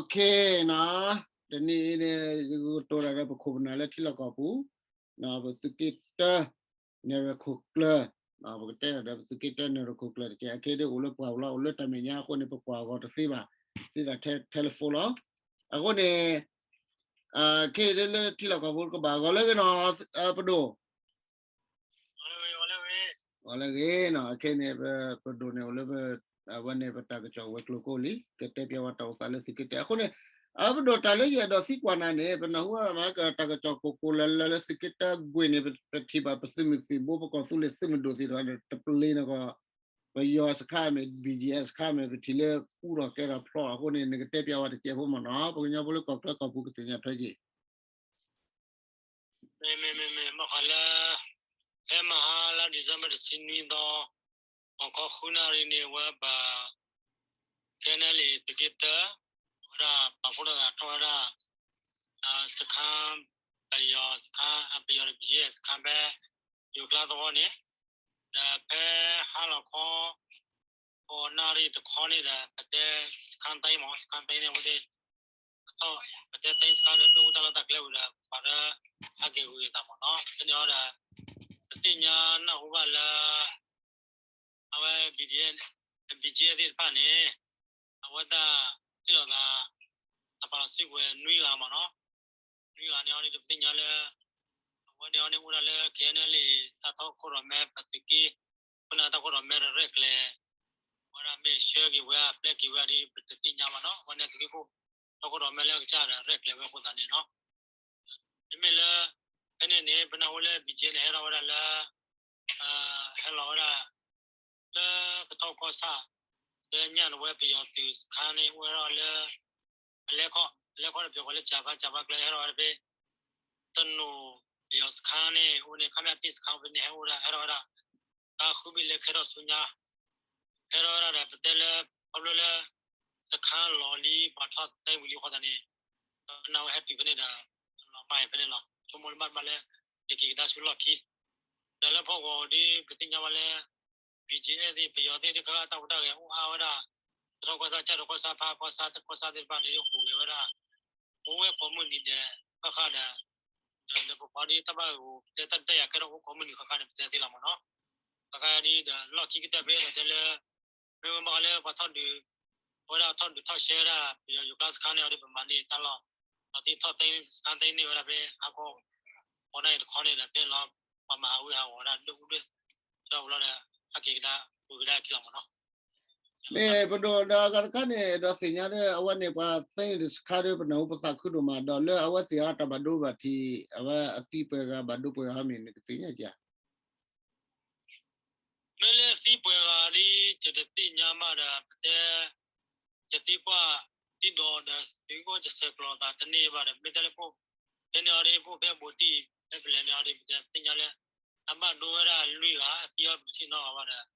တနံၤအံၤန့ၣ် ယကကတိၤတၢ်ဒီးပခိၣ်ပနၢ်လၢထံလီၢ်ကီၢ်ပူၤ, ပသုးက့တၢ နဲၣ်ရွဲၣ်ခိၣ်ကျၢၢ်, ပကတဲဒီးပသုးက့တၢ နဲၣ်ရွဲၣ်ခိၣ်ကျၢၢ်တက့ၢ်. အခဲအံၤဒ်အိၣ်လၢပှၢ်ပူၤလီၤ, အိၣ်လၢတၢ်မဲာ်ညါအဃိန့ၣ် ပကွၢ်အဂီၤတသ့ဘၣ်, သ့ဒၣ်ထဲ telephone လီၤ. အဃိန့ၣ် ခဲအံၤဒ်လၢထံလီၢ်ကီၢ်ပူၤ ကဘၣ်ဂီၤလၢဂ့ၤနီၤ, ပဒိၣ် ဂီၤလၢဂ့ၤနီၤ. အခဲအံၤန့ၣ် ပဒိၣ်န့ၣ်အိၣ်လၢ အဝဲန့ၣ်ပတၢ်ကစီၣ်ဝဲၤကျိၤကိးလံ, ကတဲပၠးဝဲတၢ်အိၣ်သးလၢသုးက့တၢ အဃိန့ၣ် အပဒိၣ် တၢ်လၢယအဲၣ်ဒိးသံကွၢ်နၤန့ၣ် ပနၢ်ဟူဘၣ်မး တၢ်ကစီၣ်ကိၢ်ကိၢ်လၢ်လၢ်လၢသုးက့တၢကွ့ၢ်န့ၣ် ပထံၣ်ဘၣ်ပသုးမုၢ်သံၣ်ဘိ ပကီၢ်သူလ့ၤသုးမုၢ်ဒိၣ်သ့ၣ်တဖၣ်ဒီး တပျ့ၤန့ၣ်ကီး ပယီၤစခါမ့ၢ် BGF စခါမ့ၢ် ပထံၣ်လၢအူထီၣ်ကဲထီၣ်ဖျိအဃိန့ၣ် နကတဲပၠးဝဲတစဲးဖိမ့ၢ်နီၤ, ပကညီဖိလၢကီၢ်ချၢကီၢ်ပူၤကသ့ၣ်ညါထွဲက့ၤ မ့မ့မ့မ့ၢ် ဘၣ်ဃးလၢ ဖဲမဟါလါ December တဆံနွံသီ မုၢ်ခီဃုနၣ်ရံၣ်န့ၣ် အဝဲပ KNLA သုးက့တၢ အဝဲဒၣ်ပာ်ဖှိၣ်ထီၣ်သးထီၣ်ဝဲဒၣ် စခါ ပယီၤစခါ ပယီၤ BGF စခါဖဲ ယိၤကျါသဝီန့ၣ် ဒီးဖဲဟါလီၤခီ ဃိးနၣ်ရံၣ်တခီန့ၣ်ဒီး ပတဲစခါသ့မ့ၢ် စခါသ့န့ၣ် အဝဲသ့ၣ် ပတဲသ့စခါဒီး ဒိၣ်ကတၢၢ်လၢတၢ်ကျဲဝံၤဒီး ပှၤဒီး ဟဲက့ၤဂုာ်က့ၤသးမ့ၢ်နီၤ. ဖဲန့ၣ်အီၤဒီး ပသ့ၣ်ညါနၢ်ဟူဘၣ်လၢ အဝဲ BGF သ့ၣ်တဖၣ်န့ၣ် အဝဲဒၣ်ဟ့ၣ်လီၤသး တၢ်ပာ်လီၤစုကဝဲၤနွံဂၤမ့ၢ်နီၤ. နွံဂၤန့ၣ်အီၤဒ်ပသ့ၣ်ညါလၢ အဝဲန့ၣ်အီၤန့ၣ်အိၣ်ဒၣ်လၢ KNLA တၢ်တီခိၣ်ရိၣ်မဲ ပသုးက့ ပနၢ်တၢ်ခိၣ်ရိၣ်မဲဒီးရဲၣ်ကျဲၤ အဝဲဒၣ်မ့ၢ်ဆှၢက့ၤဝဲ ပျဲက့ၤဝဲဒ်ပတသ့ၣ်ညါဘၣ်နီၤ. အဝဲန့ၣ်သုးက့ခိၣ် တၢ်ခိၣ်ရိၣ်မဲလၢအကစၢ်ဒီးရဲၣ်ကျဲၤဝဲအဃိသတးန့ၣ်နီၤ မ့မ့ၢ်လၢ ဖဲန့ၣ်န့ၣ် ပနၢ်ဟူလၢ BGF န့ၣ် ဟဲထီၣ်ဝဲဒၣ်လၢ ဟဲလီၤဝဲဒၣ် လၢကထီၣ်ကီၢ်ဆၣ် လၢညၣ်တဝဲပယီၤသုးစခါန့ၣ် အိၣ်ဝဲဒၣ်လၢ အလဲခီၣ် အလဲခီၣ်န့ၣ် ပယီၤကီးလၢကၠၣ်ဖး ကၠၣ်ဖးကျဲ ဟဲထီၣ်ဝဲဒၣ်ဖဲ တနိၣ်ပယီၤစခါန့ၣ် အိၣ်န့ၣ် ခါမ့ၢ်အတ့ၢ်စခါဖဲန့ၣ် ဟဲအိၣ်ဒၣ် ဟဲထီၣ်ဝဲဒၣ် တၢ်ဃုဘ့ၣ်လၢခဲထီၣ်ဆူညါ ဟဲထီၣ်ဝဲဒၣ်ဒီး ပတဲလၢ ခီဖျိလၢ စခါလီၤလံ ပှၤထီၣ်သ့ဝံၤလံအဃိသတးန့ၣ် ပနၢ်ဟူဟဲတုၤဖဲန့ၣ်ဒီး လီၤမၢ်အံၤဖဲန့ၣ်လီၤ. ဆိကမိၣ်လၢဘၣ်တဘၣ်လၢ ယက့ၤကဒါဆူလီၢ်ခံ ဒီးလၢဖီၣ်ဂီၤဒ်ပသ့ၣ်ညါဘၣ်လၢ BGF သ့ၣ် ပယီၤသ့ၣ်တခါ တၢ်ဟူးတၢ်ဂဲၤအိၣ်အါဝဲဒၣ် တထီၣ်ကီၢ်ဆၣ် ကၠၢ်တကီၢ်ဆၣ် ဖးကီၢ်ဆၣ် တကီၢ်ဆၣ်သ့ၣ်တဖၣ်န့ၣ် ဟူးဂဲၤဝဲဒၣ် အိၣ်ဝဲကိးမုၢ်နံၤဒဲး ဃၣ်ဃၣ်ဒီး ဒီးလၢပပှၤဒ်တၢ်ဘၣ်ဂ့ၢ်ဂီၢ် ပတဲတၢ်တၢ်ယၤကဲထီၣ်အိၣ်ကိးမုၢ်နံၤဃၣ်ဃၣ်န့ၣ် ပတဲသ့လီၤမ့ၢ်နီၤ. ဃၣ်ဃၣ်ဒ်ဒီးလီၢ်ခံကတၢၢ်ဖဲဒီးတဲလၢ မ့ၢ်ဝဲဘၣ်ဃးလၢပှၤထီၣ်ဒုး အဝဲဒၣ်ထီၣ်ဒုးထီၣ်ဆှဲဝဲဒၣ် ပယီၤယိၤကျါစခါန့ၣ်အီၤဒ်ပမၤန့ၢ်တၢ်လီၢ် ဒီးသ့ၣ်ထီၣ်သ့စခါသ့န့ၢ်ဝဲဒၣ်ဖဲဟါခီ ဃိးနၣ်ရံၣ်တခီန့ၣ်ဒီးဖဲန့ၣ်လီၤ ပှၤမၤဟးဝ့ၤဟးဂီၤဝဲဒၣ်ဒိၣ်ဒိၣ် ကၠီပူၤလီၤဒီး ဟဲက့ၤကဒါ ပူၤကဒါခံလီၤမ့ၢ်နီၤ. မ့ၢ်ပဒိၣ်ဒီးအဂၤတခါန့ၣ် ဒီးသ့ၣ်ညါလၢအဝဲန့ၣ် ပှၤသ့စခါဒီးပနၢ်ဟူပသးခုဒိၣ်မး ဒီးလၢအဝဲသ့ၣ်အတၢ်ဘၣ်ဒိဘၣ်ထံး အဝဲအသံပှဲၤဂၤဘၣ်ဒိပှဲၤဂၤမ့ၢ်နကသ့ၣ်ညါဧါ မ့ၢ်လၢသံပှဲၤဂၤဒ် ယတသ့ၣ်ညါမးဒီး ပတဲ ယသံကွၢ်သံဒိးဒီး သုကအိၣ်ယဆဲးကျိးသးတန့ၢ်ဘၣ်ဒီး မ့ၢ်တဲလၢပအိၣ် ဖဲန့ၣ်အီၤဒ် ပအိၣ်ဖဲအဘူးတံၢ် ဖဲပလဲၤန့ၣ်အီၤဒ် ပတဲပသ့ၣ်ညါလၢ အဘၣ်ဒိဝဲဒၣ်လွံၢ်ဂၤ အသံအီၤပထံၣ်နီတဂၤဘၣ်ဒီး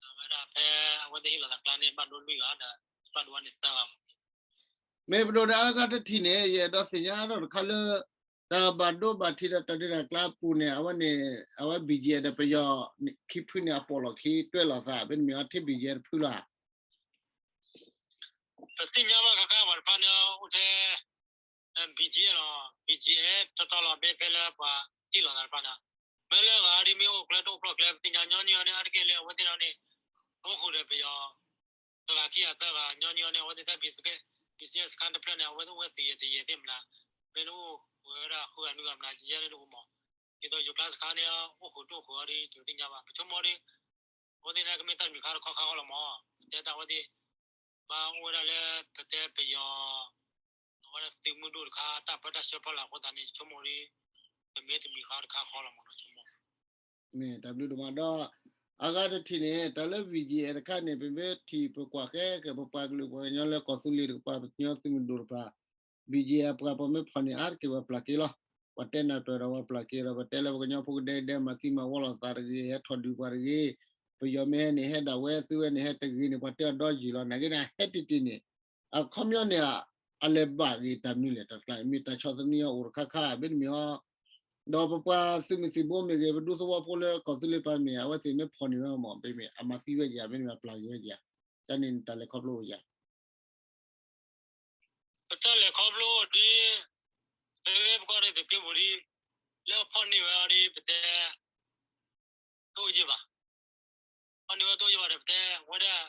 အဝဲဒၣ်ဖဲအဝဲသ့ၣ်ဟ့ၣ်လီၤသးကျါန့ၣ် ဘၣ်ဒိလွံၢ်ဂၤဒီး ဘၣ်ဒိဝဲန့ၣ်သၢဂၤမး မ့ၢ်ပဒိၣ်ဒီးအဂၤတထံၣ်န့ၣ် ယအဲၣ်ဒိးသ့ၣ်ညါထီၣ်တခါလၢ တၢ်ဘၣ်ဒိဘၣ်ထံးဒီးတၢ်ဒုးတၢ်ကျါအပူၤန့ၣ် အဝဲန့ၣ် အဝဲ BGF ဒီးပယီၤ ခံဖုန့ၣ် အပိာ်လီၢ်ခံတွဲလီၤသး မ့တမ့ၢ်အီၤထဲ BGF တဖုလီၤဧါ. ပသ့ၣ်ညါဘၣ်ခါခါပှၤတဖၣ်န့ၣ်အိၣ်ထဲ BGF လီၤ BGF တီတီလီၤ မ့ၢ်ဖဲလၢပှၤဟ့ၣ်လီၤသးတဖၣ်န့ၣ် မ့ၢ်လၢဂၤဒ်မ့ၢ်အိၣ်ကျဲတအိၣ်ကျီၢ်ကျဲ ပသ့ၣ်ညါညီနုၢ်အီၤန့ၣ် အါတက့ၢ်လၢအဝဲသ့ၣ်န့ၣ် အိၣ်ဃုာ်ဒီးပယီၤ တဂၤခံဂၤသၢဂၤ ညီနုၢ်အီၤန့ၣ် အဝဲသ့ၣ်တၢ် BGF စခါတဖျၢၣ်န့ၣ် အဝဲသ့ၣ်အိၣ်ဝဲသ့ၣ်ယဲၢ်တယဲၢ်သ့ၣ်မနုၤ မ့ၢ်တအိၣ်ဝဲဒၣ်ဃုဂၤနွံဂၤမနုၤ ယဲၢ်န့ၣ်တအိၣ်မး ဒ်သိးယိၤကျါစခါန့ၣ် အိၣ်ဃုာ်တအိၣ်ဃုာ်အီၤဒ် တသ့ၣ်ညါဘၣ် ပဆိကမိၣ်ဒ် အဝဲသ့ၣ်န့ၣ် ကမ့ၢ်တၢ်တမံၤဃါတခီခါဃီလီၤမး ပတဲတၢ်အဝဲသ့ၣ် ဘၣ်အိၣ်ဝဲဒၣ်လၢ ပတဲပယီၤ အဝဲဒၣ်သုးမုၢ်ဒိၣ်တခါ တၢ်ပၢတၢ်ဆှၢဖီလာ်အဃိသတးန့ၣ် ယဆိကမိၣ်ဒ် ကမ့ၢ်တမံၤဃါတခါဃီလီၤမး ဆိကမိၣ် မ့ၢ်တၢ်ဘျုးဒိၣ်မးဒီး အဂၤတထံၣ်န့ၣ် တၢ်လၢ BGF တခါန့ၣ် ပမ့ၢ်ထံၣ်ပကွၢ်ဃဲက့ၤ ပပှၤကလုာ်ပှၤကညီလၢကီၢ်သူလ့ၤတကပၤ ပကညီသုးမုၢ်ဒိၣ်တကပၤ BGF ပှၤပှၤမ့ၢ်ဖီၣ်န့ၢ်အါတက့ၢ်ဝဲပျၢ်က့ၤလီၤ. ပှၤတဲနၢ်ပၢၢ်ဒီးဝဲပျၢ်က့ၤဒီး ပတဲလၢပကညီဖိကဒဲကဒဲ မၤသံမၤဝီလိာ်သးတဂ့ၤ ဟဲထီၣ်ဒုးပှၤတဂ့ၤ ပယီၤမ့ၢ်ဟဲန့ၣ် ဟဲဒၣ်ဝဲ သုဝဲန့ၣ် ဟဲတဂ့ၤန့ၣ် ပှၤတဲအီၤဒီယုၢ်လီၤ နာ်က့န့ၣ် ဟဲတံၢ်တံၢ်န့ၣ် အခီပညီန့ၣ် အလဲၤဘၣ်ဂ့ၤတၢ်မနုၤလဲၣ် တၢ်ကျါ မ့ၢ်တၢ်ဆီၣ်သနံးအီၤအိၣ်တခါခါ မ့တမ့ၢ်အီၤ ဒီးပပှၤသုးမုၢ်သံၣ်ဘိမ့ၢ်ဂ့ၤ ပဒူသဝီဖိလၢကီၢ်သူလ့ၤပၤမ့ၢ် အဝဲသ့ၣ်မ့ၢ်ဖီၣ်န့ၢ်ဝဲမး မ့မ့ၢ်အမၤသံဝဲဧါ မ့တမ့ၢ်အပျၢ်က့ၤဝဲဧါ ကန့ၣ်တၢ်လဲၤခီဖျိဧါ တၢ်လဲၤခီဖျိဒ် ဖဲပကီၢ်ရ့ၣ်သုးက့ပူၤဒ် လၢအဖီၣ်န့ၢ်ဝဲအီၤဒ် ပတဲ တအိၣ်ယ့ၢ်ဘၣ်. ဖီၣ်န့ၢ်ဝဲတအိၣ်ယ့ၢ်ဘၣ်ဒီး ပတဲဝဲဒၣ်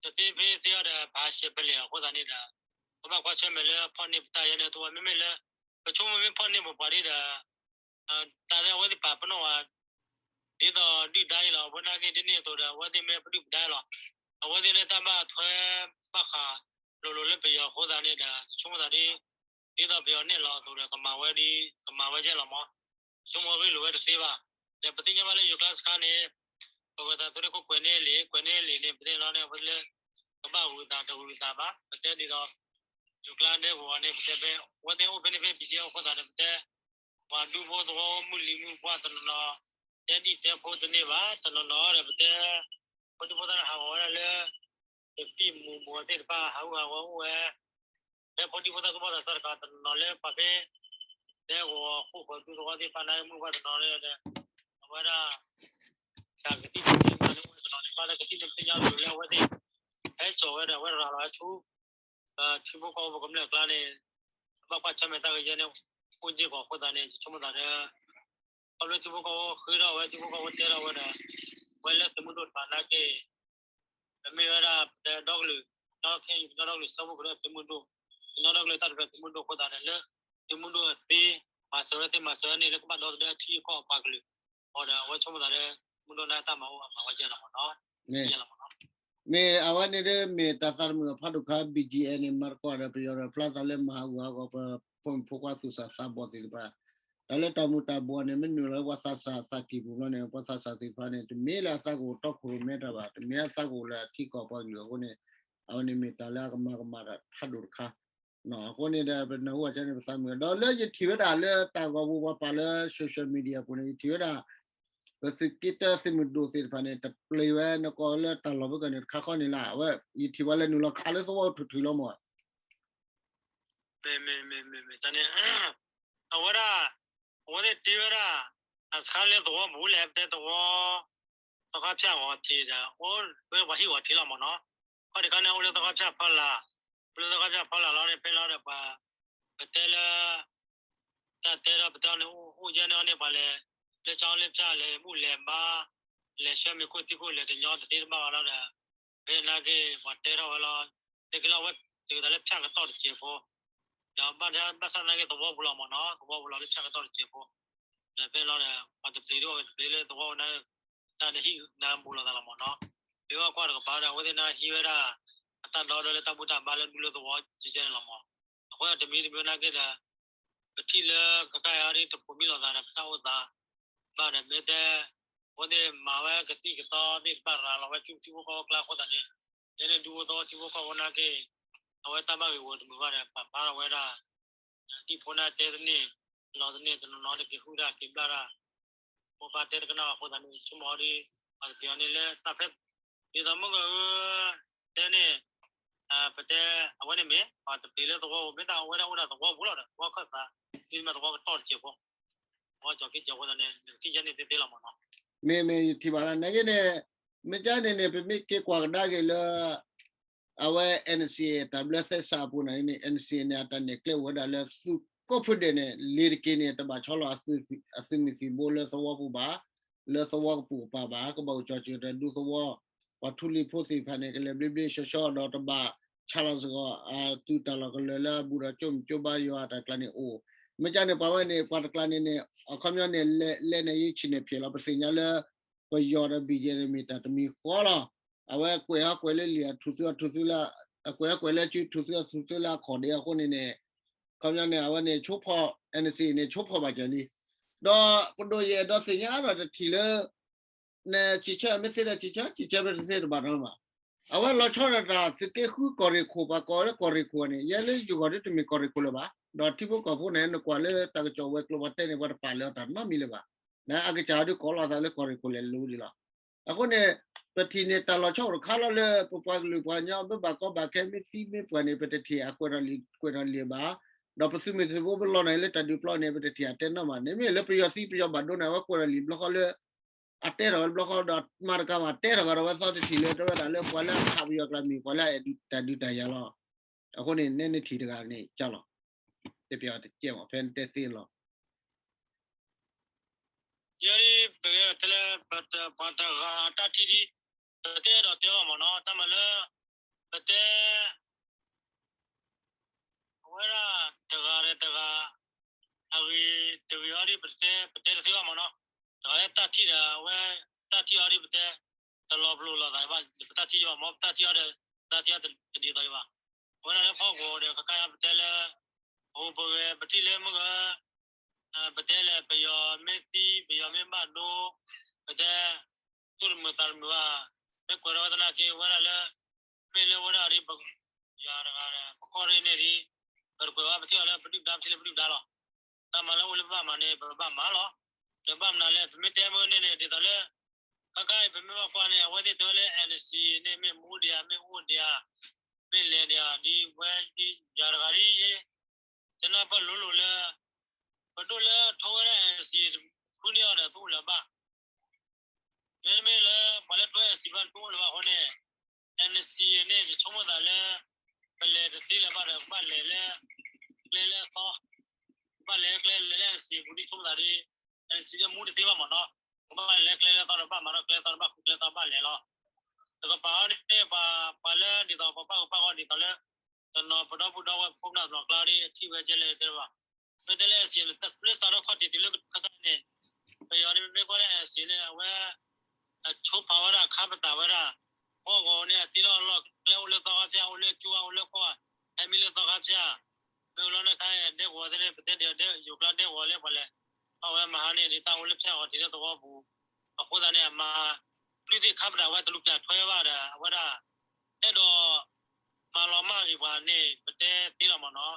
တသ့ဖဲသ့အီၤဒီး ပဟးဆှဲးပလဲၤအဃိသတးန့ၣ်ဒီး ပဘၣ်ကွၢ်ဆၢၣ်မဲာ်လၢဖီၣ်န့ၢ်ပတၢ်ယဲန့ၣ် တဝဲမ့မ့ၢ်လၢ ပဆိကမိၣ်မ့ၢ်ဖီၣ်န့ၢ်ပပှၤဒ်ဒီး တၢ်လၢအဝဲသ့ၣ်ပာ်ပနီၣ်ဝဲ ဒ်သိးဒုၣ်ဒါအံၤလီၤ. အဝဲနာ်က့ဒ်န့ၣ်အသိးဒီး အဝဲသ့ၣ်မ့ၢ်ပဒုၣ်ပဒါလီၤ. အဝဲသ့ၣ်န့ၣ်တၢ်ဘၣ်ထွဲဘၣ်ဃးလိၤလိၤလၢပယီၤအဃိသတးန့ၣ်ဒီး ဆိကမိၣ်သးဒ် ဒ်သိးပယီၤနဲၣ်လီၤအသိးဒီး ကမၤဝဲဒ် ကမၤဝဲယဲၢ်လီၤမး. ဆိကမိၣ်ဂ့ၢ်လိာ်ဝဲတသ့ဘၣ်. ဒီးပသ့ၣ်ညါဘၣ်လၢယိၤကျါစခါန့ၣ် ပဝဲသးသုးရ့ၣ်ခိၣ်ကွဲးန့ၢ်လံ ကွဲးန့ၢ်လံန့ၣ် ပသ့ၣ်ညါန့ၣ် အဝဲသ့ၣ်လၢ ကဘၣ်ဝံၤသးတဝံၤသးဘၣ်. ပတဲဒ်ဒီး ယိၤကျါဒဲကဝီၤန့ၣ် ပတဲဖဲ အဝဲသ့ၣ်အိၣ်ဖဲန့ၣ်ဖဲ ဘံၣ်ကဲ အဃိသတးန့ၣ် ပတဲ ပှၤဒူဖိသဝီမုၢ်လံၤမုၢ်ပှၢ်တနီၤနီၤ တဲဒံၣ်တဲဖိတန့ၢ်ဘၣ် တနီၤနီၤဒီး ပတဲ ဖိဒံဖိသၣ်န့ၣ် ဟးဂီၤဝဲဒၣ်လၢ တပံၢ်မူးမူးသ့ၣ်တဖၣ် ဟးဂူာ်ဟးဂီၤအိၣ်ဝဲ ဖဲဖိဒံဖိသၣ်သူၣ်ဘီၣ်သးစၢ်တကးတနီၤနီၤလၢပှၤဖဲ ဒဲကဝီၤဃိၣ်ဃၢၤသူသဝီသ့ၣ်တဖၣ်န့ၣ် မုၢ်ပှၢ်တနီၤဒီး အဝဲဒၣ် တၢ်ကသံၣ်တသ့မၤန့ၣ် အိၣ်တနီၤန့ၣ်ဘၣ်လၢကသံၣ်န့ၣ် ပသ့ၣ်ညါလိၤလၢအဝဲသ့ၣ် ဟဲစိာ်ဝဲဒီး အဝဲရၤလီၤဟဲဆူ ထံဖိကီၢ်ဖိပကမျၢၢ်အကျါန့ၣ် ဘၣ်ကွၢ်ဆၢၣ်မဲာ်တၢ်ဂ့ၢ်ယဲန့ၣ် အိၣ်က့ၢ်ကီးအဃိသတးန့ၣ် ယဆိကမိၣ်သးဒီး ခီဖျိထံဖိကီၢ်ဖိဃ့ထီၣ်ဝဲ ထံဖိကီၢ်ဖိတဲထီၣ်ဝဲဒီး ဝဲလၢသုးမုၢ်ဒိၣ်တဖၣ်နာ်က့ ပမ့ၢ်ဝဲဒၣ်ပဒီကလုာ် ဒီကညီဒီကလုာ်စၢဖှိၣ်ကရၢသုးမုၢ်ဒိၣ် ကညီဒီကလုာ်တၢ်တဖၣ်သုးမုၢ်ဒိၣ်အဃိသတးန့ၣ် လၢသုးမုၢ်ဒိၣ်အသ့ မၤစၢၤဝဲသ့မၤစၢၤဝဲန့ၣ် လၢကဘၣ်ဒီသဒၢထံကီၢ်အပှၤကလုာ် အဃိဒီး အဝဲဆိကမိၣ်သးဒီး မုၢ်ဒိၣ်န့ၣ်တၢ်မၤအိၣ်အမၤဝဲယဲၢ်လီၤမးနီၤ ယဲၢ်လီၤမးနီၤ မ့ၢ်အဝဲန့ၣ်ဒီး မ့ၢ်တၢ်သးတမုာ်အဖးဒိၣ်ခါ ဘံၣ်ကၠံၣ်အဲၣ်န့ၣ် မၤသကိးဒီးပယီၤဒီးဖျါသးလၢမၤဟးဂူာ်ဟးဂီၤပဖိမုၣ်ဖိခွါသူၣ်စၢ်သးဘီၣ်သ့ၣ်တဖၣ် တၢ်လၢတၢ်မူၤတၢ်ဘှီးန့ၣ် မ့ၢ်နုာ်လီၤလၢပှၤသးစၢ်သးကံၢ်ပူၤဘျီန့ၣ် ပှၤသးစၢ်သ့ၣ်တဖၣ်န့ၣ် တမ့ၢ်လၢအသးကအိၣ်တီခိၣ်ရိၣ်မဲတၢ်ဘၣ် တမ့ၢ်အသးကအိၣ်လၢအထံကီၢ်ပှၤကလုာ်အဃိန့ၣ် အဝဲန့ၣ်မ့ၢ်တၢ်လၢအကမၤကမၣ်တၢ်ဖးဒိၣ်တခါ အဃိန့ၣ်ဒီး ပနၢ်ဟူအကါန့ၣ် ပသးမုာ် ဒီးလၢယထံၣ်ဝဲဒၣ်လၢတၢ်ဂီၤပူၤပှၤပာ်လၢ social media ပူၤန့ၣ် ယထံၣ်ဝဲဒၣ် ပသုးက့တၢသုးမုၢ်ဒိၣ်သ့ၣ်တဖၣ်န့ၣ် တပျံၤဝဲနကီၢ်လၢတၢ်လီၢ်ဖဲကန့ၣ်တခါဃီန့ၣ်လၢ အဝဲ ယထံၣ်ဝဲလၢနုာ်လီၤခးလၢသဝီထုးထုးလီၤမး မ့မ့မ့မ့မ့ၢ်တၢ်န့ၣ် အဝဲဒၣ် အဝဲသ့ၣ်တ့ဝဲဒၣ် အစခါလၢသဝီပူၤလဲၣ် ပတဲသဝီ သီခါဖၠၣ်ဂီၤထံးဒီး အိၣ်ဝဲပှၤဟံၣ်ဂီၤထံးလီၤမးနီၤ ခီၣ်ဒံးခါန့ၣ် အိၣ်လၢသီခါဖၠၣ်ဖီလာ် အိၣ်လၢသီခါဖၠၣ်ဖီလာ်လီၤန့ၣ် ဖဲလီၤဒီးပှၤ ပတဲလၢ တၢ်တဲဒီးပတဲအီၤန့ၣ် အိၣ်ယဲန့ၣ်အီၤန့ၣ် ပှၤလဲၤ လၢကၠီလၢဖၠၣ်လဲၤမုၢ်လဲၤဘါ လဲၤဆှၢမ့ၤခိၣ်သံခိၣ်လဲၤတညီတသ့တဘၣ်ဘၣ်လီၤဒီး ဖဲနာ်က့ ပှၤတဲထီၣ်ဝဲလီၤ တက့လီၤဝဲ တုၤသးလၢဖၠၣ်ကတီၢ်တစဲးဖိ ဒီးဘၣ်ဆၣ်သနာ်က့သဝီပူၤလီၤမးနီၤ သဝီပူၤလီၤလၢဖၠၣ်ကတီၢ်တစဲးဖိ ဒီးဖဲလီၤဒီး ပှၤတပျံၤဒိၣ်ဝဲတပျံၤလၢသဝီဝဲနာ်က့ တၢ်တဟံၣ်နၢဘူးလိာ်သးလီၤမးနီၤ မ့ၢ်ဝဲကွၢ်တကပၤဒီး အဝဲသ့ၣ်န့ၣ်ဟံးဝဲဒၣ် အတၢ်ဒီဒီလၢတၢ်ဘူၣ်တၢ်ဘါလၢဒူလၢသဝီကဲကဲန့ၣ်လီၤမး အဃိတမံၤတမံၤနာ်က့ဒီး ပထံၣ်လၢကကဲအံၤဒ်တပိာ်မံလိာ်သးဒီးပတၢ်အိၣ်သး ဘၣ်ဒီးမ့ၢ်တဲ အဝဲသ့ၣ်မၤဝဲကသံၣ်ကသီသ့ၣ်တဖၣ်ရၤလီၤဝဲဆူထံဖိကီၢ်ဖိကျါအဃိသတးန့ၣ် ယဲန့ၣ်ဒူဖိသဝီထံဖိကီၢ်ဖိနာ်က့ အဝဲတၢ်ဘၣ်ဂ့ၢ်ဝီတမုာ်ဘၣ်ဒီး ပာ်ဖျါထီၣ်ဝဲဒၣ် ဒံၣ်ဖိန့ၣ်တဲတန့ၢ် လီၤတန့ၢ် တနီၤနီၤတက့ၤဃုတၢ်က့ၤဘျၣ်တၢ် မိၢ်ပၢ်တဲတကနၣ်ဘၣ်အဃိသတးန့ၣ် ဆိကမိၣ်အီၤဒ် ပှၤတပျံၤအီၤန့ၣ်လၢတၢ်ဖဲ ဒ်သိးမုၢ်ဂၤဧၢ တဲန့ၣ် ပတဲ အဝဲန့ၣ်မ့ၢ် ပှၤတပျံၤလၢသဝီပူၤ မ့ၢ်တၢ်အဝဲဒၣ်အိၣ်ဒၣ်သဝီပူၤလီၤဒီး သဝီခၢၣ်သး ဒ်မ့ၢ်သဝီကတီၢ်တစဲးဖိ သဝီကၠီၤက့ၢ်ကၠီၤဖိသတးန့ၣ် နကထံၣ်ယဲန့ၣ်သ့သ့လီၤမးနီၤ မ့ၢ်မ့ၢ်ယထံၣ်ဘၣ်လၢနာ်က့န့ၣ် မ့ၢ်ကန့ၣ်န့ၣ် ပမ့ၢ်က့ၤကွၢ်ကဒါက့ၤလၢ အဝဲ NCA တၢ်ဘျၢသဲစးအပူၤန့ၣ် NCA န့ၣ် အတၢ်နဲၣ်ကျဲအိၣ်ဝဲဒၣ်လၢသုးကိးဖုဒဲးန့ၣ် လ့ၤတက့ၤန့ၣ် တဘၣ်ဆီလီၤအသုးမုၢ်သံၣ်ဘိလၢသဝီပူၤဘၣ်, လၢသဝီကပိာ်ကပၤဘၣ်, ကဘၣ်အိၣ်ကၠီၤစၢၤတၢ်ဒူသဝီ, ပှၤထူလံၤဖိသ့ၣ်တဖၣ်န့ၣ် ကလဲၤဘျ့ဘျ့ဆှီဆှီဒီးတဘၣ်ဆါလီၤစ့ၢ်ကီး အသုးတၢ်လီၢ်ကလၢာ်လၢအဘူးဒီးကၠိမုၣ်ကၠိဘါယွၤအတၢ်ကျါန့ၣ်အိၣ်, မ့ၢ်ကန့ၣ် ပှၤဝဲန့ၣ် ပှၤတကျါန့ၣ်န့ၣ် အခီပညီန့ၣ် လဲၤန့ၣ်ယဆံၣ်န့ၣ်ဖျဲးလီၤ ပသ့ၣ်ညါလၢ ပယီၤဒီး ဘံၣ်ကဲန့ၣ် မ့ၢ်တၢ်တမံၤဃီလီၤ. အဝဲကွဲးဟီကွဲးလၢလံာ် အထူၣ်သုအထူၣ်သုလၢ အကွဲးဟီကွဲးလၢစု ထူၣ်သုအထူၣ်သုလၢအခီၣ်ဒ့အဃိန့ၣ်န့ၣ် ခီပညီန့ၣ် အဝဲန့ၣ်ဆိဖီၣ် NCA န့ၣ် ဆိဖီၣ်ဘၣ်စၢၤလံ. ဒီးပဒိၣ်ယအဲၣ်ဒိးသ့ၣ်ညါဒီးတထံၣ်လၢ နစံးဆၢမ့ၢ်သ့ဒီးစံးဆၢ စံးဆၢမ့ၢ်တသ့တဘၣ်နီတမံၤဘၣ်. အဝဲလီၤဆီဒၣ်တၢ်သုးက့ဃုကီၢ်ရ့ၣ်ခိၣ် ပှၤကိးလၢကီၢ်ရ့ၣ်ခိၣ်န့ၣ် ယဲလၢယဂီၢ်ဒ်တမ့ၢ်ကီၢ်ရ့ၣ်ခိၣ်လၢၤဘၣ်. ဒီးထံဖိကီၢ်ဖိန့ၣ် နကွၢ်လၢတၢ်ကစီၣ်ဝဲၤကျိၤပှၤတဲန့ၣ် ပှၤတပာ်လၢၤအီၤတၢ်နီတမံၤလၢၤဘၣ်. အကစၢ်ဒုးကိးလီၤသးလၢကီၢ်ရ့ၣ်ခိၣ်လဲၣ်လိၤဒံးလီၤ. အဃိန့ၣ် ပထံၣ်န့ၢ်တၢ်လီၤဆီအိၣ်တခါလီၤလၢ ပပှၤကလုာ်ပှၤကညီ မ့ၢ်ဘၣ်ကီဘၣ်ခဲ မ့ၢ်သံမ့ၢ်ပှၢ်န့ၣ် ပတထံၣ်အကွဲးထီၣ်လံာ်ကွဲးထီၣ်လံာ်ဘၣ်. ဒီးပသုးမုၢ်သံၣ်ဘိပလီၢ်န့ၣ် လၢတၢ်ဒုးပျီန့ၣ် ပတထံၣ်အတဲနီတမံၤဘၣ်န့ၣ် မ့ၢ်လၢပယီၤသံပယီၤဘၣ်ဒိန့ၣ် အဝဲကွဲးထီၣ်လံာ်ဘျီဃီလၢ အတဲထီၣ်ဝဲတဘျီဃီဒီး မၤတကးဘၣ်တဲထီၣ်ဘၣ်ဒီး အဝဲသီတထံၣ်လၢ တဲဝဲဒၣ်လၢပှၤလၢအခးပယီၤကျါမ့ၢ် ပှၤလၢအအဲၣ်ဒုးတၢ်ဒုးတၢ်ယၤလီၤ. အဃိန့ၣ် နဲနထံၣ်တဂၤန့ၣ်ကၢ်လီၤ, တဲပျီတကဲမး ဖဲနတဲသ့လီၤ. ယဲဒ်ပကတဲလၢ ပတပှၤတဂၤအတၢ်ထံၣ်ဒ် ပတဲဒီးတဲဘၣ်မ့ၢ်နီၤ, တၢ်မၤလၢ ပတဲ အဝဲဒၣ်တဂၤဒီးတဂၤ အဂ့ၤတဂ့ၤအီၤဒ် ပတဲ ပတဲတသ့ဘၣ်မ့ၢ်နီၤ, တဂၤလၢတၢ်ထံၣ်ဒီး အဝဲတၢ်ထံၣ်အီၤဒ် ပတဲ တလီၤပလိာ်လိာ်သးဘၣ်, ပတၢ်ထံၣ်ဘၣ်မ့ၢ် ပတၢ်ထံၣ်အီၤဒီး တၢ်ထံၣ်အီၤတဒ်သိးအံၤဘၣ်. အဝဲဒၣ်လၢဖီၣ်ကီးဒီး ကကါယၤပတဲလၢ ပဟူးပဂဲၤ ပထံၣ်လၢမုၢ်ဂၢၤ ပတဲလဲၣ် ပယီၤမ့ၢ်သံ ပယီၤမ့ၢ်ဘၣ်ဒိ ပတဲ သူၣ်တမုာ်သးတမုာ်ဘၣ်, မ့ၢ်ကွဲးထီၣ်ဝဲသနာ်က့ ဝဲဒၣ်လၢ မ့ၢ်လၢဝဲဒၣ်ဒ် ယၤတဂၤဒီး ပကီၢ်ရ့ၣ်န့ၣ်ဒ် ပတကွဲးဘၣ် ပထံၣ်အီၤလၢပဒုၣ်ဒါ ပထံၣ်လၢပဒုၣ်ဒါလီၤ. တၢ်မၤလၢအိၣ်လၢပဘၣ်မၤန့ၣ် ပဘၣ်မၤလီၤ. ဒီးဘၣ်မနုၤလဲၣ် ပမ့ၢ်တဲမ့ၢ်န့ၣ်န့ၣ် ဒ်သိးလၢ ခါခါအံၤ ပမ့ၢ်ဘၣ်ကွၢ်န့ၣ် အဝဲသ့ၣ်တဲဝဲလၢ NCA န့ၣ် မ့ၢ်မူဒံးဧါ မ့ၢ်အိၣ်ဒံးဧါ မ့ၢ်လဲၤဒံးဧါ ဒ်ဝဲ ယၤတဂၤဒ် ယဲ ယနၢ်ပၢၢ်လိၤလိၤလၢ ပဒိၣ်လၢထိဝဲဒၣ် NCA တဖုန့ၢ်အီၤဒီး သူၣ်အိၣ်လၢၤဘၣ် မ့တမ့ၢ်လၢ ပှၤလၢထိ NCA ဘၣ်တအိၣ်လၢၤဘၣ်အဃိန့ၣ် NCA န့ၣ် ယဆိကမိၣ်သးလၢ ပလဲၤတသ့လၢၤဘၣ်ဒီး ကဘၣ်လဲၤလၢ ကျဲလၢအသီ, ကဘၣ်လဲၤကျဲလၢ NCA ပူၤဒ်ဆိကမိၣ်သးဒ် NCA လၢမူတသ့ဘၣ်မ့ၢ်နီၤ, ကဘၣ်လဲၤကျဲလၢအသီဒီး ဘၣ်မၤထီၣ်ကျဲလၢအသီဒီး ဘၣ်ဃုကျဲလၢအသီဘၣ်လဲၤလီၤ. တကပၤအီၤန့ၣ် ပှၤလၢဒ်သိးပှၤဘၣ်ဂီၤဘၣ်ဂီၤဒ်သိးလၢ တနီၤပဒီပုၢ်ဒီဝဲၢ်ပခိၣ်ပနၢ်တနီၤကျါဒ်အထံၣ်ဝဲကဲလဲၣ်တဲဘၣ်. မ့ၢ်တဲလၢ NCA လၢစးထီၣ်ခီၣ်ထံးတုၤလၢခါန့ၣ် ပယီၤန့ၣ် မ့ၢ်ကွၢ်လၢ NCA န့ၣ် အဝဲ အဆိဖးဝဲဒၣ် ခါပတာ်ဝဲဒၣ် ဖီၣ်ဂီၤန့ၣ် အတ့ထီၣ်အလီၢ်ကျဲအိၣ်လၢသီခါဖၠၣ် အိၣ်လၢကၠိ အိၣ်လၢကီၢ် ဟဲမံလၢသီခါဖၠၣ် မ့ၢ်လီၤန့ၣ်ခါ ဒဲကဝီၤသ့ၣ်န့ၣ် ပတဲဒ်ယိၤကျါ ဒဲကဝီၤလၢပှၤလဲၤ အဝဲမဟါန့ၣ် ဒ်တၢ်အိၣ်လၢဖၠၣ်ဂီၤထံးလၢသဝီပူၤ အဃိသတးန့ၣ် အမၤ လွံၢ်သ့ၣ်ခါပတာ်ဝဲတလူၤပၠးထွဲဘၣ်ဒီး အဝဲဒၣ် အဲၣ်ဒိး မၤလီၤမၢ်ဂ့ၤပှၤန့ၣ် ပတဲသ့လီၤမ့ၢ်နီၤ.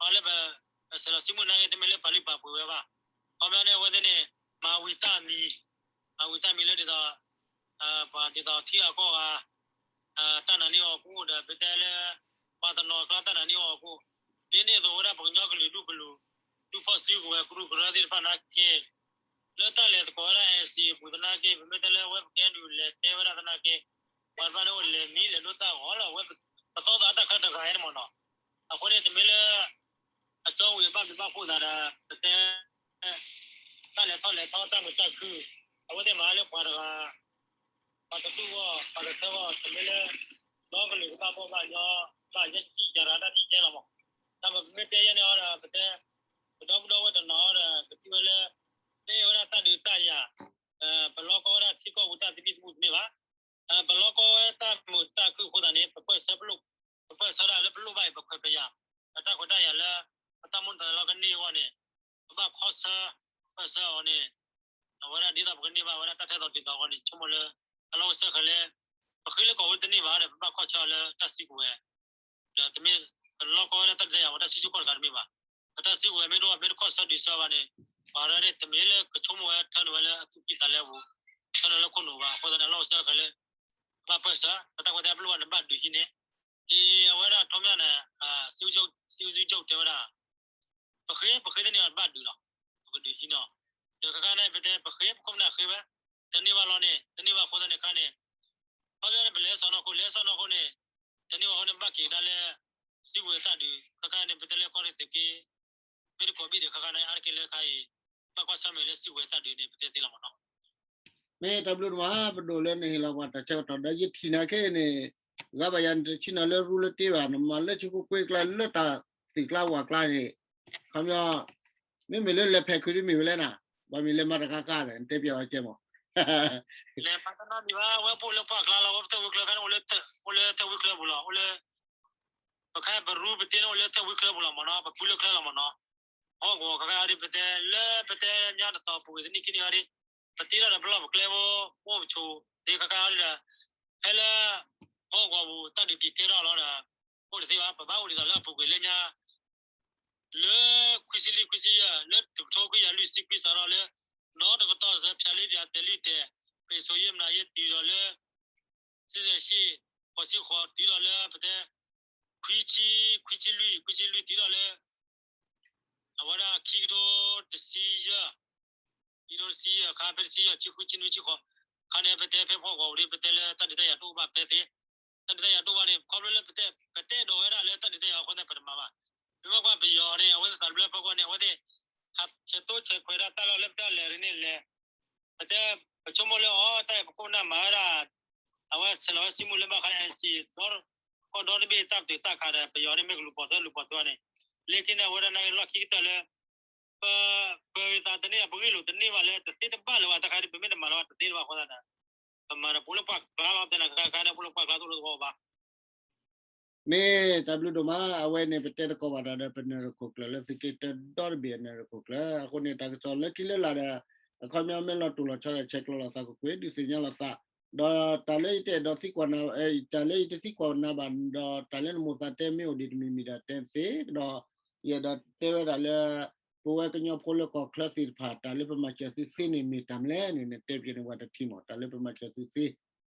အလၢပ ပဆဲးလီၤစံမုၢ်နာ်က့ တမ့ၢ်လၢပာ်လုၢ်ပာ်ပှ့ၤဝဲဘၣ်. ခီပညီန့ၣ် အဝဲသ့ၣ်န့ၣ် မၤဝံၤတၢ်မံၤ မၤဝံၤတၢ်မံၤလၢဒ်သိး ပှၤဒ်သိးထံဂၤကီၢ်ဂၤ တၢ်နာ်န့ၢ်အီၤကအိၣ်ဒီး ပတဲလၢ ပှၤတနီၤကျါတၢ်နာ်န့ၢ်အီၤကအိၣ် ဒ်န့ၣ်အသိးဝဲဒၣ်ပကညီကလုာ်ဒူၣ်ကလုာ် ဒူၣ်ဖီၣ်စုကဝဲၤကရူၢ်ကရၢသ့ၣ်တဖၣ်နာ်က့ လၢတၢ်လဲၤသကိးဝဲဒၣ် NCA အပူၤသနာ်က့ ပမ့ၢ်တဲလၢအဝဲပကဲနုာ်လဲၤတဲဝဲဒၣ်သနာ်က့ ပှၤတဖၣ်န့ၣ်အိၣ်လဲၤမံလဲၤဒိတၢ်ဂီၤလီၤ အဝဲ ပသီသးတၢ်ခါတဂၤအံၤန့ၣ်မ့ၢ်နီၤ. အဃိန့ၣ် တမ့ၢ်လၢ အကၠီဝံၤဘၣ်ဘျုးဘၣ်ဖှိၣ်သးဒီး ပတဲ တၢ်လဲၤထီၣ်လဲၤထီတၢ်မုာ်တၢ်ခုၣ် အဝဲသ့ၣ်မၤလၢပှၤတဂၤ ပှၤတဒူၣ်ဂီၢ် ပှၤတထၢဂီၢ် တမ့ၢ်လၢ ဒီကလုာ်ကဘၣ်ဘီၣ်ဘၣ်ညီ ဘၣ်ယဲၢ်ကံၣ်ယၤတဂၤတၢ်ထံၣ်ကဲလီၤမး. တၢ်မ့ၢ်ပမ့ၢ်တဲယဲၢ်န့ၣ်အီၤဒီး ပတဲ ပဒီပုၢ်ဒီဝဲၢ်တနီၤဒီး ကထံၣ်ဝဲလၢ တဲဝဲဒၣ်တၢ်ဒုးတၢ်ယၤ ပလီၢ်ကီဝဲဒၣ်ထံကီၢ်ပူၤတၢ်သဘံၣ်သဘုၣ်တမ့ၢ်ဘၣ်. ပလီၢ်ကီဝဲတၢ်မုာ်တၢ်ခုၣ်အဃိသတးန့ၣ် ပပၢၢ်ဆၢပလိၣ် ပပၢၢ်ဆၢဒၣ်လၢပလိၣ်ဘၣ်အံၤ ပခွဲးပယာ် ပတၢ်ခွဲးတၢ်ယာ်လၢ ပတၢ်မိၣ်တၢ်လီကန့ၢ်အဂီၢ်န့ၣ် ပဘၣ်ခီဆၢ ပၢၢ်ဆၢအီၤန့ၣ် အဝဲဒၣ်ဒ်သိးပကန့ၢ်ဘၣ်ဝဲဒၣ်တၢ်ထဲသိးတုၤသိးအဂီၢ်န့ၣ် ဆိကမိၣ်လၢ အလီၢ်အိၣ်ဆၢဃဲၤလၢ ပဃ့လၢကီၢ်ဝဲတန့ၢ်ဘၣ်ဒီး ပဘၣ်ခီဆၢအီၤလၢတၢ်စုကဝဲၤ ဒီးတမ့ၢ် ပလီၢ်ကီဝဲဒၣ်တၢ်ဒုးတၢ်ယၤဝဲတၢ်စုကဝဲၤတဂၤတမ့ၢ်ဘၣ်. ပတၢ်စုကဝဲၤမ့ၢ်တအိၣ်ဘၣ်မ့ၢ်တခီဆၢဒုးဆၢဘၣ်န့ၣ် ပှၤတဂၤန့ၣ် တမ့ၢ်လၢကဆိကမိၣ်ဝဲထၢနုာ်ဝဲလၢအသူၣ်ကံၢ်သးလဲပူၤ ထၢနုာ်လၢခိၣ်နူာ်ဘၣ်. အဃိသတးန့ၣ် အလီၢ်အိၣ်ဆၢဃဲၤလၢ ဘၣ်ပၢၢ်ဆၢ ပတၢ်ခွဲးတၢ်ယာ်ပလိၣ်ဘၣ်န့ၣ်ဘၣ်ဒုးဟံးန့ၣ် အဝဲဒၣ် ထီမၠၣ်န့ၣ် စံးဝံးကၠိၣ်တဲဝဲဒၣ် ပဃ့ ပဃ့တန့ၢ်အီၤဘၣ်ဒုးလီၤ. ပကဒုးဟံးန့ၢ်အီၤ ဒီးခဲခါန့ၣ် ပတဲ ပဃ့ပခိၣ်ပနၢ်ဃ့ဝဲ တန့ၢ်ဘၣ်လီၤန့ၣ် တန့ၢ်ဘၣ်အဃိသတးန့ၣ်ခါန့ၣ် ခီပညီန့ၣ် ပလဲၤစီၣ်နီၤခိၣ် လဲၤစီၣ်နီၤခိၣ်န့ၣ် တန့ၢ်ဘၣ်အဃိန့ၣ် ဘၣ်က့ၤကဒါလၢ စုကဝဲၤတၢ်ဒုး ခဲခါန့ၣ် ပတဲလၢကီၢ်ရ့ၣ်သုးက့ မ့ၢ်တကိးဘ့ၣ်ဒီးခဲခါန့ၣ် အါတက့ၢ်လၢခါအံၤ ဘၣ်ကွၢ်ဆၢၣ်မဲာ်လၢစုကဝဲၤတၢ်ဒုးန့ၣ် ပတဲသ့လီၤမးနီၤ. မ့ၢ်တၢ်ဘျုးဒိၣ်မး ပဒိၣ်လၢနဟ့ၣ်လီၤပှၤတၢ်ဆၢကတီၢ်ဒီးယထံၣ်နာ်က့န့ၣ် ဂၤဘၣ်ယၤနတဆံနီၤလၢရူလၢတ့ဘၣ် နမၤလၢဆူခိၣ်ကွ့ကျါလၢတၢ်သ့ၣ်ကျါဝၣ်ကျါန့ၣ် ခီပညီ မ့မ့ၢ်လၢလဲၤဖဲးခုးတမ့ၢ်ဝဲလဲၣ်နၤ ဘၣ်မ့ၢ်လဲၤမၤတဂၤကါဒီး နတဲပျးဝဲကဲမး လဲၤမၤတနီၤဒံးဘၣ် ဝဲပအိၣ်လၢပှၢ်ကျါလီၤ ဝဲပထၢၣ်ဝံချၢခါန့ၣ် အိၣ်လၢထၢၣ်ဝံချၢပူၤလီၤ အိၣ်လၢ ပခါပရူပတ့န့ၣ် အိၣ်လၢထၢၣ်ဝံချၢပူၤလီၤမးနီၤ ပဖုလၢချၢလီၤမးနီၤ ဟီၣ်ကဝီၤခဲခါအံၤ ပတဲလၢပတဲညါတတီၤပူၤဝံၤတနံၣ်ခံနံၣ်ခါဒ် ပတ့ထီၣ်ဒီးပလီၢ်ပကျဲဖိ အိၣ်ပဆိးသ့ခဲခါအံၤဒီး ဖဲလၢ ဟီၣ်ကဝီၤပူၤတၢ်ဒုးက့ၤကဲထီၣ်လီၤဒီး အိၣ်တသ့ဘၣ် ပဘၣ်အိၣ်ဒ်သိးလၢအပူၤကွံာ်လၢညါ လၢခွံဆံလွံၢ်ခွံဆံယဲၢ် လၢတကထိခွံကယၤလွံၢ်ဆံခွံစးထီၣ်လၢ နီတကတီၢ်စၢဖၠးလ့ပၠးတဲာ်လွံၢ်တဲာ် ပ့ၤစိၤယ့ၢ်မနၤယ့ၢ်တုၤဒီးလၢ စံၣ်စဲၣ်ဆံ ဃိးဆံဃိးတုၤဒီးလၢပတဲ ခွံဆံ ခွံဆံလွံၢ် ခွံဆံလွံၢ်တုၤဒီးလၢ အဝဲဒၣ်ခံကထိတဆံယဲၢ် ခံကထိတဆံယဲၢ်ခါ ဖဲတဆံယဲၢ် ဆံဃု ဆံနွံ ဆံဃိး ခါန့ၣ် ပတဲဖဲဖီၣ်ကဝီၤပူၤဒ် ပတဲလၢတၢ်ဒုးတၢ်ယၤတအိၣ်ဘၣ်ဖဲသ့ တၢ်ဒုးတၢ်ယၤဒိၣ်ဘၣ်န့ၣ် ခီဖျိလၢပတဲ ပတဲဒိးဝဲဒၣ်လၢတၢ်ဒုးတၢ်ယၤအဃိသတး ပတမၤဘၣ်. မ့ၢ်ဘၣ်ကွၢ်ပယီၤန့ၣ် အဝဲသ့ၣ်သးတဘျၢဖီခိၣ်န့ၣ် အဝဲသ့ၣ် ဟးဆဲးတိဆဲးခွဲးဒၣ်တၢ်လီၢ်လၢပတၢ်လဲၤရ့န့ၣ်လဲၤ ပတဲ ပဆိကမိၣ်လၢအီၤ တၢ်အံၤပခိၣ်ပနၢ်မၤဝဲဒၣ် အဝဲဆဲးလီၤဝဲစံမုၢ်လၢဘၣ်ဃးလၢ NCA ဒီ ကီၢ်ဒီတဘ့ၣ်တၢ်ပတုာ်တၢ်ခးဒီး ပယီၤန့ၣ်မ့ၢ်ကလူၤပိာ်ထွဲလူၤပိာ်ထွဲန့ၣ် လၢခံန့ၣ် အဝဲဒၣ်နာ်က့လီၢ်ခံကတၢၢ်လၢ ပ ပဂ့ၤသးတန့ၢ် ပဂ့ၢ်လိာ်တန့ၢ်ဘၣ်လၢတသ့တဘၣ်လၢၤဘၣ် တၢ်ခါဒ်ပမ့ၢ်တမၤလၢၤဘၣ်တသ့တဘၣ်အဃိသတးဒီး ပမၤဒီးပအိၣ်လၢပှၢ်ကျါလီၤ တဲနၤခါခါန့ၣ် ပအိၣ်လၢပှၢ်ကျါတအိၣ်လၢသဝီဘၣ် မ့ၢ်တၢ်ဘျုးဒိၣ်မး အဝဲန့ၣ် ပတဲသကိးဘၣ်တၢ်ဒီး ပနၢ်ရခိၣ်ကျၢၢ်လၢသုးက့တၢဒီတဘ့ၣ်အနၢ်ရခိၣ်ကျၢၢ် အဃိန့ၣ် တၢ်ကစီၣ်လၢခံလၢလာ်ဒီး အခီပညီမ့ၢ်လီၤတိၢ်လီၤဆီဒီး ဆဲးကျိးလိာ်သးကွ့ၢ်ကွ့ၢ် ဒုးသ့ၣ်ညါလိာ်သး ဒီးတၢ်လၢယတအဲၣ်ဒိးသံကွၢ်နၤ တၢ်လၢယတသံကွၢ်နၤဘၣ် ဒီးတၢ်လၢနမိၢ်သးတဲမ့ၢ်အိၣ်ဒံးတမံၤမံၤဒီးတဲသ့ ဒီး ယအဲၣ်ဒိးတဲဝဲဒၣ်လၢ ပဝဲကညီဖိလၢကီၢ်ချၢသ့ၣ်တဖၣ် တၢ်လၢပမၤစၢၤသုသ့န့ၣ် မ့ၢ်တၢ်မနုၤလဲၣ်န့ၣ် နတဲပျဲန့ၣ် ဝဲတထံၣ်မး တၢ်လၢပမၤစၢၤသုသ့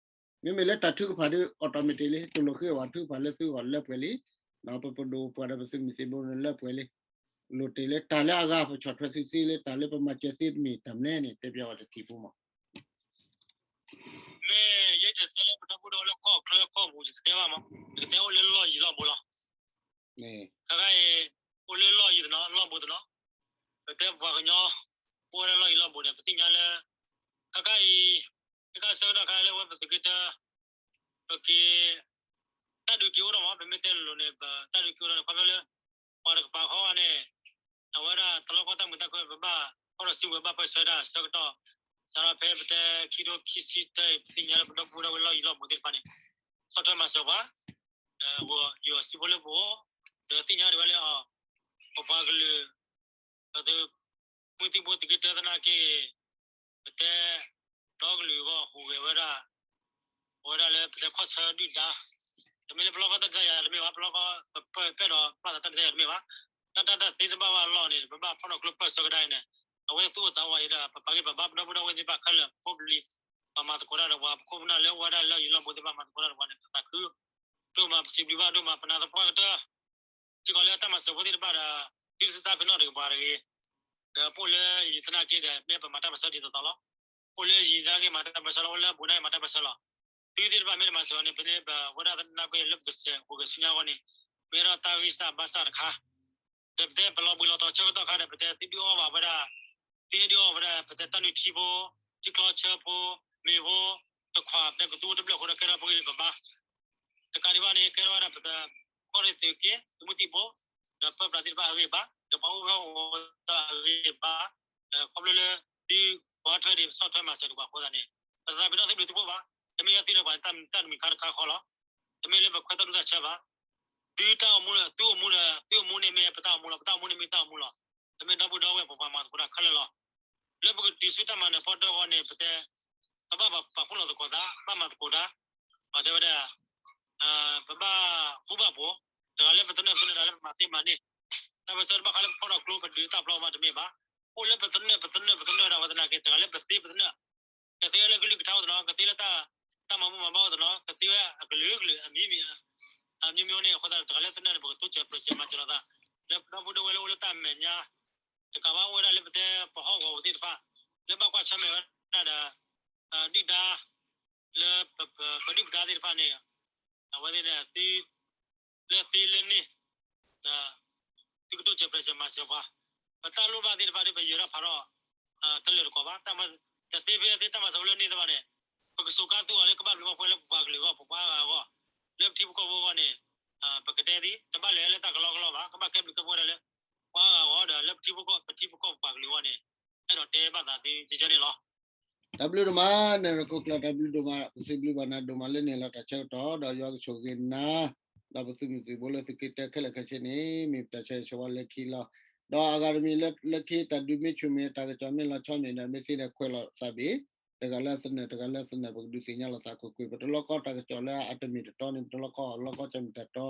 မ့မ့ၢ်လၢတၢ်ထုကဖၣ်ဒ် automatic လံ တလိၣ်ဃ့အီၤထုကဖၣ်လၢသုဂီၢ်လၢပှဲၤလံ, ပပဒိၣ်ပှၤဒီးပသုးမုၢ်သံၣ်ဘိန့ၣ်လၢပှဲၤလံ, လိၣ်တ့ၢ်လၢတၢ်လၢအဂၤပဆီၣ်ထွဲသုသ့လၢတၢ်လၢပမၤစၢၤသုတမ့ၢ်တၢ်မနုၤလဲၣ်န့ၣ် တဲပျဲဝဲတထံၣ်ဖိမး. မ့ၢ်ယဲယတဲလၢပဒီပုၢ်ဒီဝဲၢ်လၢကီၢ်ချၢကီၢ်ပူၤ ယတတဲဘၣ်မး, ယကတဲအိၣ်လၢလီၢ်ယံၤလီၢ်ဘူးလီၤ. ခဲခါအံၤ အိၣ်လၢလီၢ်ယံၤတနီၤ လီၢ်ဘူးတနီၤ, ပတဲပပှၤကညီ အိၣ်ဝဲဒၣ်လီၢ်ယံၤလီၢ်ဘူးန့ၣ် ပသ့ၣ်ညါလၢ ခဲခါအံၤ တၢ်ဆၢကတီၢ်ခါလၢဝဲပသုးက့တၢ ပက့ၤ တၢ်ဒုးက့ၤအိၣ်ထီၣ်မး ပမ့ၢ်တဲလိၤလိၤန့ၣ် ပတၢ်ဒုးက့ၤအိၣ်ထီၣ်န့ၣ် ခီဖျိလၢ ပှၤတကပၤဃီန့ၣ် အဝဲဒၣ်တလီၢ်ကီၢ်တၢ်မုာ်တၢ်ခုၣ် ပဘၣ်ဖီၣ်ထီၣ်စုကဝဲၤဘၣ်ပၢၢ်ဆၢတၢ်ဆၢကတီၢ် စးထီၣ်ဖဲပတဲခံထိခံဆံတၢအံၤ ပသ့ၣ်ညါလၢပဒီပုၢ်ဒီဝဲၢ်လီၢ်ယံၤလီၢ်ဘူးသ့ၣ်တဖၣ်န့ၣ် ဆီၣ်ထွဲမၤစၢၤပှၤ ဒီးယီၤစုဖိလၢပအိၣ် ဒီးသ့ၣ်ညါဒံးဝဲလၢ ပပှၤကလုာ် ပသုးမုၢ်သံၣ်ဘိသုးက့တၢသနာ်က့ ပတဲ ဒီကလုာ်အဂီၢ်ဟူးဂဲၤဝဲဒၣ် အဝဲဒၣ်လၢပတဲခီၣ်ဆၢဒုၣ်ဒါ တမ့ၢ်လၢပလီၢ်ကီၢ်တၢ်ဒုးတၢ်ယၤတမ့ၢ်ဘၣ် ပလီၢ်ကီၢ်ပပဲာ်ဒီးပာ်သးတၢ်ဒုးတၢ်ယၤတမ့ၢ်ဘၣ် တၢ်တၢ်တၢ်သ့တဘၣ်ဘၣ်အလီၢ်န့ၣ် ပဘၣ်ဖီၣ်ထီၣ်ကျိပၢၢ်ဆၢကဒါအံၤန့ၣ် အဝဲသူၣ်အိၣ်သးအိၣ်အံၤဒီး ပပာ်ဂံၢ်ပာ်ဘါပဒီပုၢ်ဒီဝဲၢ်သ့ၣ်တဖၣ်ခဲလၢာ် ပဖိပလံၤ ပှၤမၤသကိးတၢ်ဒီးပှၤ ပခိၣ်ပနၢ်လၢအိၣ်ဝဲဒၣ်လၢယံၤလီၢ်ဘူးသ့ၣ်တဖၣ်မၤသကိးတၢ်ဒီးပှၤန့ၣ် ပသးခု ဒိၣ်မး ပစံးဘျုးဘၣ်ဒိၣ်မး ပနာ်သပှၢ်ကတၢၢ် စ့ၢ်ကီးလၢတၢ်မၤစၢၤဖိသ့ၣ်တဖၣ်ဒီး သုတသးပ့ၤနီၣ်တကပၤတဂ့ၤ, ဒီးပအိၣ်လၢယံၤသနာ်က့ဒီး မ့ၢ်ပမၤတၢ်ပၢၢ်ဆၢဒ်သိးသိးလီၤ. အိၣ်လၢယံၤသနာ်က့မၤတၢ်ပၢၢ်ဆၢလီၤ, အိၣ်လၢဘူးသနာ်က့မၤတၢ်ပၢၢ်ဆၢလီၤ. သုသ့ၣ်တဖၣ်မ့ၢ်တမၤစၢၤန့ၣ် ပန့ၢ်ပဝဲဒၣ်သနာ်က့လၢပကစဲးဟူးဂဲၤဆူညါအဂီၢ်န့ၣ် မ့ၢ်ဒၣ်တၢ်ဂံၢ်စၢ်ဘါစၢ်တခါ ဒီးပတဲပလီၤဘှံးလီၤတီၤဆၢကတီၢ်ခါဒီး ပတဲသုဒုးအီၣ်ဘၣ်ဝဲဒၣ် သုဟဲဒုးအီၣ်ဝဲဒၣ် ပတဲတၢ်နုၢ်ထံဖိ, ထံကျီဆၢဖိ, မ့ၤဖိ, တခွး ပတဲကသူတဘျၢၣ်ဃိဒီးကဲထီၣ်ပဂံၢ်ပဘါ တကးဒံးဘၣ်န့ၣ် ကဲထီၣ်ဝဲဒၣ်ပတ ကီၢ်ရ့ၣ်သုးက့ သုးမုၢ်သံၣ်ဘိ ဒီးပၢပြးသ့ၣ်တဖၣ်အဂံၢ်ဘါ, ဒီးပှၤအိၣ်ဂၢၢ်အိၣ်သးအဂံၢ်ဘါ, ဒီးခီဖျိလၢ သုပှၤထွဲဒံး ပဆီၣ်ထွဲမၤစၢၤတပှၤအဃိသတးန့ၣ် ပသးပ့ၤနီၣ်သုဘျုးသုဖှိၣ်ဘၣ်, တမ့ၢ်ယဲသုဒီးပှၤန့ၣ် တၢ်တမံၤခါတခါဃီလီၤ. တမ့ၢ်လၢပခွဲးတၢ်ဒူတၢ်ဆၢဘၣ်. သုတၢ်အိၣ်မူဒီး သုအိၣ်မူဒီး သုအိၣ်မူန့ၣ်မ့ၢ်ပတၢ်အိၣ်မူလီၤ, ပတၢ်အိၣ်မူန့ၣ်မ့ၢ်တၢ်အိၣ်မူလီၤ. တမ့ၢ်ဒီပုၢ်ဒီဝဲၢ်ပပှၤမၤသကိးတၢ်ခဲလၢာ်လီၤ. လၢပကတုၤဆူတၢ်မၤနၢၤဖီတၢၣ်အဂီၢ်န့ၣ် ပတဲ ပဘၣ်ပာ်ဖှိၣ်လီၤသကိးသး ဘၣ်မၤသကိးတၢ်, ပတဲဝဲဒၣ် ပဘၣ်ဃူဘၣ်ဖိး, တဂၤလၢပသနၢၣ်ပသနၢၣ် တဂၤလၢပမၤသ့မၤန့ၢ်, တၢ်ပၢၢ်ဆၢတဘၣ်ဃးလၢပဖီၣ်ထီၣ်ကျိပဒုးတၢ်ပျီမးတမ့ၢ်ဘၣ်. အိၣ်လၢပသနၢၣ်ပသနၢၣ်ပသနၢၣ်ဒၣ်ဝဲသနာ်က့ တဂၤလၢပသ့ပသနၢၣ် ကသ့ဝဲလၢကလုၢ်ကထါအိၣ်တနီၤ, ကသ့လၢတၢ် တၢ်မၤမူမၤဘၣ်အိၣ်တနီၤ, ကသ့ဝဲအကလုာ်ကလုာ် အမံၤမံၤ အမျိုးမျိုးန့ၣ် အဃိသတး တဂၤလၢသနၢၣ်န့ၣ် ပကတိစၢၤပြၢစၢၤမၤစၢၤလိာ်သး လၢပဒီပုၢ်ဒီဝဲၢ်လၢအိၣ်လၢတၢ်မဲာ်ညါ တကးဘၣ်အိၣ်ဝဲဒၣ်လၢပတဲပဟီၣ်ကဝီၤပူၤသ့ၣ်တဖၣ် လၢဘၣ်ကွၢ်ဆၢၣ်မဲာ်ဝဲဒၣ်ဒီး ဒုၣ်ဒါ လၢပဒုၣ်ပဒါသ့ၣ်တဖၣ်န့ၣ် အဝဲသ့ၣ်န့ၣ် သု လၢသ့လၢန့ၣ် ဒီး သုကတိစၢၤပြၢစၢၤမၤစၢၤပှၤ ပတၢ်လိၣ်ဘၣ်သ့ၣ်တဖၣ်ဒီး ပယၢၤထီၣ်ဖးထီၣ် တလၢာ်တကီးဘၣ်. တၢ်မၤ တသ့ဖဲသ့တၢ်မၤစၢၤလၢန့ၣ်သ့ၣ်တဖၣ်န့ၣ် ပကစူးကါသုအီၤလၢကဘၣ်ဘျုးဘၣ်ဖှိၣ်လၢပပှၤကလုာ်အဂီၢ် ပပှၤအါဂၤအဂီၢ် လၢပထံပကီၢ်ဖိအဂီၢ်န့ၣ် ပကတဲသ့ တဘၣ်လဲၤလၢတၢ်ကလီကလီဘၣ် ကဘၣ်ကဲဘျုးကဲဖှိၣ်ဝဲဒၣ်လၢ ပှၤအါဂၤအဂီၢ်ဒီး လၢပထံပကီၢ် ပထံပကီၢ်ပပှၤကလုာ်အဂီၢ်န့ၣ် အဲၣ်ဒိးတဲဘၣ်သးသုကဲန့ၣ်လီၤ. တၢ်ဘျုးဒိၣ်မး နၢ်ရခိၣ်ကျၢၢ် တၢ်ဘျုးဒိၣ်မး ပစံးဘျုးဘၣ်နၤဒိၣ်မးလၢနဟ့ၣ်လီၤတၢ်ဆၢကတီၢ် ဒီးယွၤကဆိၣ်ဂ့ၤနၤ ဒီးပသုးမုၢ်သံၣ်ဘိလၢသုးက့တၢခဲလၢာ်ခဲဆ့န့ၣ် မ့ၢ်ပတၢ်ဆၢဂ့ၤဆၢဝါလၢခံလီၤ. ဒီးအဂၤတမံၤလၢ လၢခံတၢ်ဒုးမ့ၢ်ဆူၣ်မ့ၢ် တၢ်ကစီၣ်မ့ၢ်လီၤဆီမ့ၢ်ဒီး မ့ၢ်သ့ဒီးခွဲးလီၤသးဘ့ၣ် တဂၤလၢသနၢၣ် တဂၤလၢသနၢၣ် ပကဒုးသ့ၣ်ညါလိာ်သးကွ့ၢ်ကွ့ၢ် ပတလီၢ်ကီၢ်တၢ်ကစီၣ်လၢအတမ့ၢ်တတီန့ၣ် ပတလီၢ်ကီၢ်လီၢ်ကီၢ်ဆၢမ့ၢ်တၢ်တီ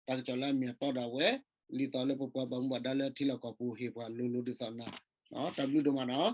တၢ်ကစီၣ်လၢအမ့ၢ်အတီဒၣ်ဝဲ ဒ်သိးလၢပပှၤဘၣ်မူဘၣ်ဒါလၢထံလီၢ်ကီၢ်ပူၤဟ့ၣ်ပှၤလိၤလိၤဒ်သိးနၤ တၢ်ဘျုးဒိၣ်မးနီၤ.